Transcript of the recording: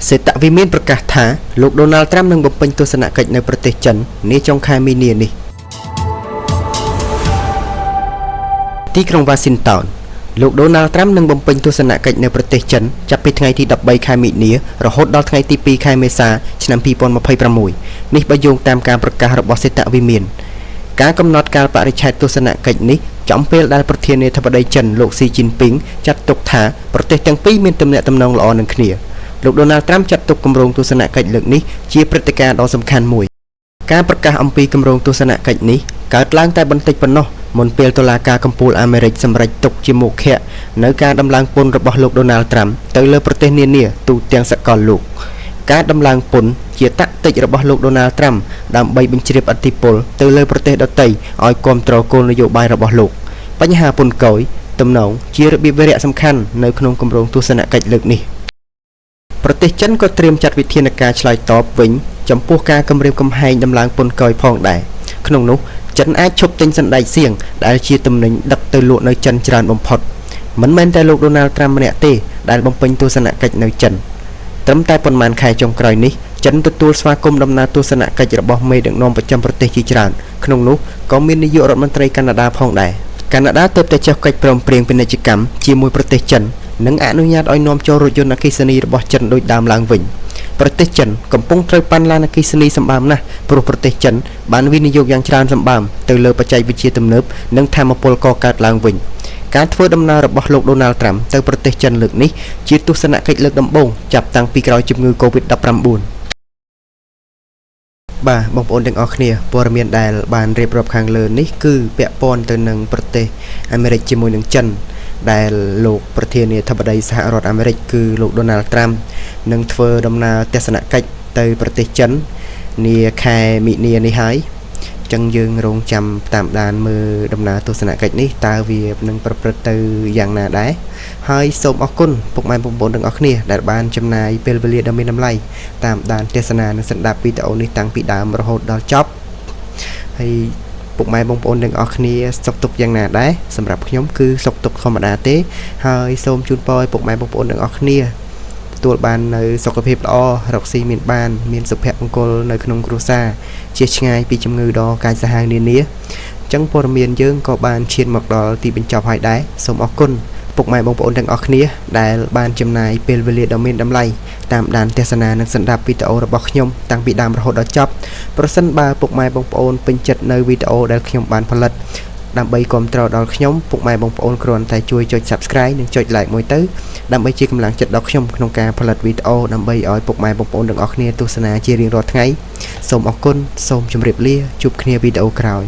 សេតវិមានប្រកាសថាលោកដូណាល់ត្រាំនឹងបំពេញទស្សនកិច្ចនៅប្រទេសចិននាចុងខែមីនានេះទីក្រុងវ៉ាស៊ីនតោនលោកដូណាល់ត្រាំនឹងបំពេញទស្សនកិច្ចនៅប្រទេសចិនចាប់ពីថ្ងៃទី13ខែមីនារហូតដល់ថ្ងៃទី2ខែមេសាឆ្នាំ2026នេះបើយោងតាមការប្រកាសរបស់សេតវិមានការកំណត់កាលបរិច្ឆេទទស្សនកិច្ចនេះចំពេលដែលប្រធានាធិបតីចិនលោកស៊ីជីនពីងចាត់ទុកថាប្រទេសទាំងពីរមានទំនាក់ទំនងល្អនឹងគ្នាលោកដូណាល់ត្រាំចាត់ទុកគម្រោងទស្សនកិច្ចលើកនេះជាព្រឹត្តិការណ៍ដ៏សំខាន់មួយការប្រកាសអំពីគម្រោងទស្សនកិច្ចនេះកើតឡើងតែបន្តិចប៉ុណ្ណោះមុនពេលតុលាការកំពូលអាមេរិកសម្រេចទុកជាមោឃៈនៅការដំឡើងពន្ធរបស់លោកដូណាល់ត្រាំទៅលើប្រទេសនានាទូទាំងសកលលោកការដំឡើងពន្ធជាតាក់ទិចរបស់លោកដូណាល់ត្រាំដើម្បីបញ្ជ្រាបឥទ្ធិពលទៅលើប្រទេសដទៃឲ្យគាំទ្រគោលនយោបាយរបស់លោកបញ្ហាពន្ធគយទំនងជារបៀបវារៈសំខាន់នៅក្នុងគម្រោងទស្សនកិច្ចលើកនេះប្រទេសចិនក៏ត្រៀមចាត់វិធានការឆ្លើយតបវិញចំពោះការគំរាមកំហែងដំឡើងពន្ធគយផងដែរក្នុងនោះចិនអាចឈប់ទិញសណ្តែកសៀងដែលជាទំនិញដឹកទៅលក់នៅចិនច្រើនបំផុតមិនមែនតែលោកដូណាល់ត្រាំម្នាក់ទេដែលបំពេញទស្សនកិច្ចនៅចិនត្រឹមតែប៉ុន្មានខែចុងក្រោយនេះចិនទទួលស្វាគមន៍ដំណើរទស្សនកិច្ចរបស់មេដឹកនាំប្រចាំប្រទេសជាច្រើនក្នុងនោះក៏មាននាយករដ្ឋមន្ត្រីកាណាដាផងដែរកាណាដាទើបតែចុះកិច្ចព្រមព្រៀងពាណិជ្ជកម្មជាមួយប្រទេសចិននិងអនុញ្ញាតឲ្យនាំចូលរថយន្តអគ្គិសនីរបស់ចិនដូចដើមឡើងវិញប្រទេសចិនកំពុងត្រូវប៉ាន់ឡានអគ្គិសនីសម្បើមណាស់ព្រោះប្រទេសចិនបានវិនិយោគយ៉ាងច្រើនសម្បើមទៅលើបច្ចេកវិទ្យាទំនើបនិងថាមពលកកើតឡើងវិញការធ្វើដំណើររបស់លោកដូណាល់ត្រាំទៅប្រទេសចិនលើកនេះជាទស្សនកិច្ចលើកដំបូងចាប់តាំងពីក្រោយជំងឺ Covid-19 បាទបងប្អូនទាំងអស់គ្នាព័ត៌មានដែលបានរៀបរាប់ខាងលើនេះគឺពាក់ព័ន្ធទៅនឹងប្រទេសអាមេរិកជាមួយនឹងចិនដែលលោកប្រធានាធិបតីសហរដ្ឋអាមេរិកគឺលោកដូណាល់ត្រាំនឹងធ្វើដំណើរទស្សនកិច្ចទៅប្រទេសចិននាខែមីនានេះហើយចឹងយើងរងចាំតាមដានមើលដំណើរទស្សនកិច្ចនេះតើវានឹងប្រព្រឹត្តទៅយ៉ាងណាដែរហើយសូមអរគុណពុកម៉ែបងប្អូនទាំងអស់គ្នាដែលបានចំណាយពេលវេលាដ៏មានតម្លៃតាមដានទស្សនានិងស្ដាប់វីដេអូនេះតាំងពីដើមរហូតដល់ចប់ហើយពុកម៉ែបងប្អូនទាំងអស់គ្នាសុខទុក្ខយ៉ាងណាដែរសម្រាប់ខ្ញុំគឺសុខទុក្ខធម្មតាទេហើយសូមជូនពរឲ្យពុកម៉ែបងប្អូនទាំងអស់គ្នាទទួលបាននៅសុខភាពល្អរកស៊ីមានបានមានសុភមង្គលនៅក្នុងគ្រួសារជៀសឆ្ងាយពីជំងឺដ៏កាចសាហាវនានាអញ្ចឹងព័ត៌មានយើងក៏បានឈានមកដល់ទីបញ្ចប់ហើយដែរសូមអរគុណពុកម៉ែបងប្អូនទាំងអស់គ្នាដែលបានចំណាយពេលវេលាដ៏មានតម្លៃតាមដានទស្សនានិងស្ដាប់វីដេអូរបស់ខ្ញុំតាំងពីដើមរហូតដល់ចប់ប្រសិនបើពុកម៉ែបងប្អូនពេញចិត្តនៅវីដេអូដែលខ្ញុំបានផលិតដើម្បីគាំទ្រដល់ខ្ញុំពុកម៉ែបងប្អូនគ្រាន់តែជួយចុច Subscribe និងចុច Like មួយទៅដើម្បីជាកម្លាំងចិត្តដល់ខ្ញុំក្នុងការផលិតវីដេអូដើម្បីឲ្យពុកម៉ែបងប្អូនទាំងអស់គ្នាទស្សនាជារៀងរាល់ថ្ងៃសូមអរគុណសូមជម្រាបលាជួបគ្នាវីដេអូក្រោយ